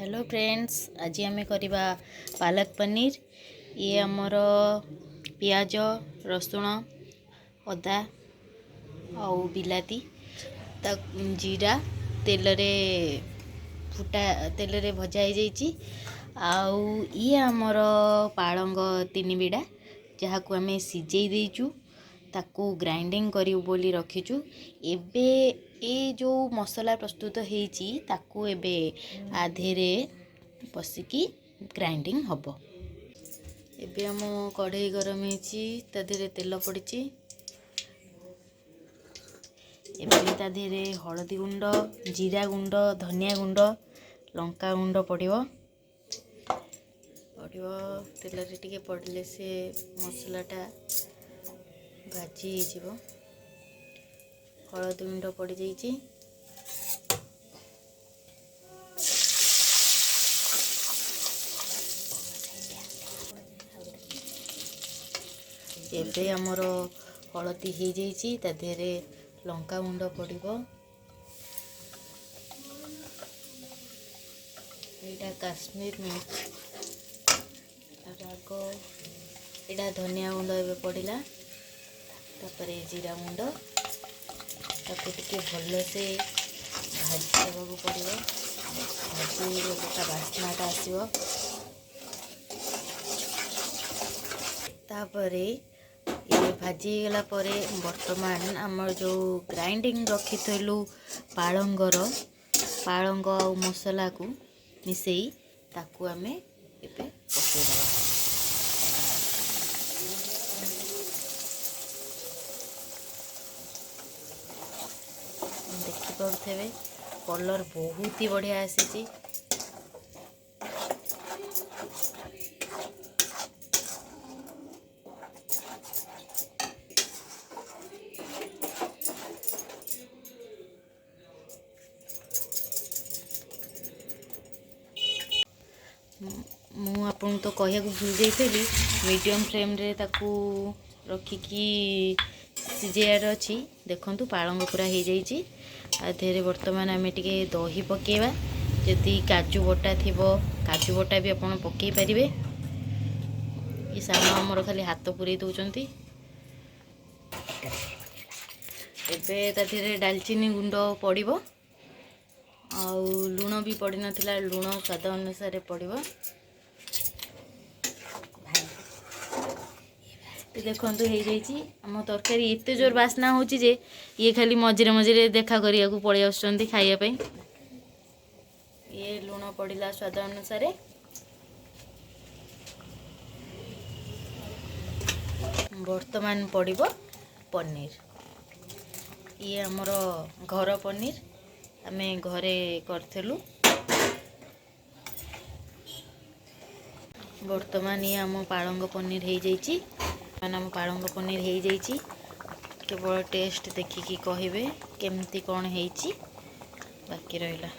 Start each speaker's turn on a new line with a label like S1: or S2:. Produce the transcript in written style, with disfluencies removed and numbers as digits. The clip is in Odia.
S1: ହ୍ୟାଲୋ ଫ୍ରେଣ୍ଡସ୍, ଆଜି ଆମେ କରିବା ପାଲକ ପନିର। ଇଏ ଆମର ପିଆଜ, ରସୁଣ, ଅଦା ଆଉ ବିଲାତି, ତା ଜିରା ତେଲରେ ଫୁଟା ତେଲରେ ଭଜା ହେଇଯାଇଛି। ଆଉ ଇଏ ଆମର ପାଳଙ୍ଗ 3 ବିଡ଼ା, ଯାହାକୁ ଆମେ ସିଝେଇ ଦେଇଛୁ, ତାକୁ ଗ୍ରାଇଣ୍ଡିଙ୍ଗ କରିବୁ ବୋଲି ରଖିଛୁ। ଏବେ ଏ ଯେଉଁ ମସଲା ପ୍ରସ୍ତୁତ ହେଇଛି, ତାକୁ ଏବେ ଆଧିରେ ପଶିକି ଗ୍ରାଇଣ୍ଡିଙ୍ଗ ହେବ। ଏବେ ଆମ କଢ଼େଇ ଗରମ ହେଇଛି, ତା ଦେହରେ ତେଲ ପଡ଼ିଛି। ଏବେ ତା ଦେହରେ ହଳଦୀ ଗୁଣ୍ଡ, ଜିରା ଗୁଣ୍ଡ, ଧନିଆ ଗୁଣ୍ଡ, ଲଙ୍କା ଗୁଣ୍ଡ ପଡ଼ିବ। ତେଲରେ ଟିକେ ପଡ଼ିଲେ ସେ ମସଲାଟା ଭାଜି ହେଇଯିବ। ହଳଦୀ ଗୁଣ୍ଡ ପଡ଼ିଯାଇଛି। ଏବେ ଆମର ହଳଦୀ ହେଇଯାଇଛି, ତା ଦେହରେ ଲଙ୍କା ଗୁଣ୍ଡ ପଡ଼ିବ। ଏଇଟା କାଶ୍ମୀର ମିର୍ଚ, ରାଗ। ଏଇଟା ଧନିଆ ଗୁଣ୍ଡ ଏବେ ପଡ଼ିଲା, ତାପରେ ଜିରା ଗୁଣ୍ଡ। ତାକୁ ଟିକେ ଭଲସେ ଭାଜି ଦେବାକୁ ପଡ଼ିବ। ଭାଜି ହେଇଗଲେ ତା ବାସ୍ନାଟା ଆସିବ। ତାପରେ ଇଏ ଭାଜି ହେଇଗଲା ପରେ ବର୍ତ୍ତମାନ ଆମର ଯେଉଁ ଗ୍ରାଇଣ୍ଡିଙ୍ଗ ରଖିଥିଲୁ ପାଳଙ୍ଗର, ପାଳଙ୍ଗ ଆଉ ମସଲାକୁ ମିଶେଇ, ତାକୁ ଆମେ ଏବେ ପକାଇଦେବା। ଦେଖିପାରୁଥିବେ, କଲର୍ ବହୁତ ହି ବଢ଼ିଆ ଆସିଛି। ମୁଁ ଆପଣଙ୍କୁ ତ କହିବାକୁ ଭୁଲି ଯାଇଥିଲି, ମିଡ଼ିୟମ୍ ଫ୍ଲେମ୍ରେ ତାକୁ ରଖିକି ସିଝେଇବାର ଅଛି। ଦେଖନ୍ତୁ, ପାଳଙ୍ଗ ପୁରା ହେଇଯାଇଛି। ଆ ଦେହରେ ବର୍ତ୍ତମାନ ଆମେ ଟିକେ ଦହି ପକାଇବା। ଯଦି କାଜୁ ବଟା ଥିବ, କାଜୁ ବଟା ବି ଆପଣ ପକାଇ ପାରିବେ। ଏ ସାନ ଆମର ଖାଲି ହାତ ପୂରେଇ ଦେଉଛନ୍ତି। ଏବେ ତା ଦେହରେ ଡାଲଚିନି ଗୁଣ୍ଡ ପଡ଼ିବ, ଆଉ ଲୁଣ ବି ପଡ଼ିନଥିଲା, ଲୁଣ ସ୍ୱାଦ ଅନୁସାରେ ପଡ଼ିବ। ଦେଖନ୍ତୁ, ହେଇଯାଇଛି ଆମ ତରକାରୀ। ଏତେ ଜୋର ବାସ୍ନା ହେଉଛି ଯେ ଇଏ ଖାଲି ମଝିରେ ମଝିରେ ଦେଖା କରିବାକୁ ପଳେଇ ଆସୁଛନ୍ତି ଖାଇବା ପାଇଁ। ଇଏ ଲୁଣ ପଡ଼ିଲା ସ୍ୱାଦ ଅନୁସାରେ। ବର୍ତ୍ତମାନ ପଡ଼ିବ ପନିର। ଇଏ ଆମର ଘର ପନିର, ଆମେ ଘରେ କରିଥିଲୁ। ବର୍ତ୍ତମାନ ଇଏ ଆମ ପାଳଙ୍ଗ ପନିର ହେଇଯାଇଛି। ମାନେ ଆମ ପାଳଙ୍ଗ ପନିର ହେଇଯାଇଛି। କେବଳ ଟେଷ୍ଟ ଦେଖିକି କହିବେ କେମିତି କ'ଣ ହେଇଛି, ବାକି ରହିଲା।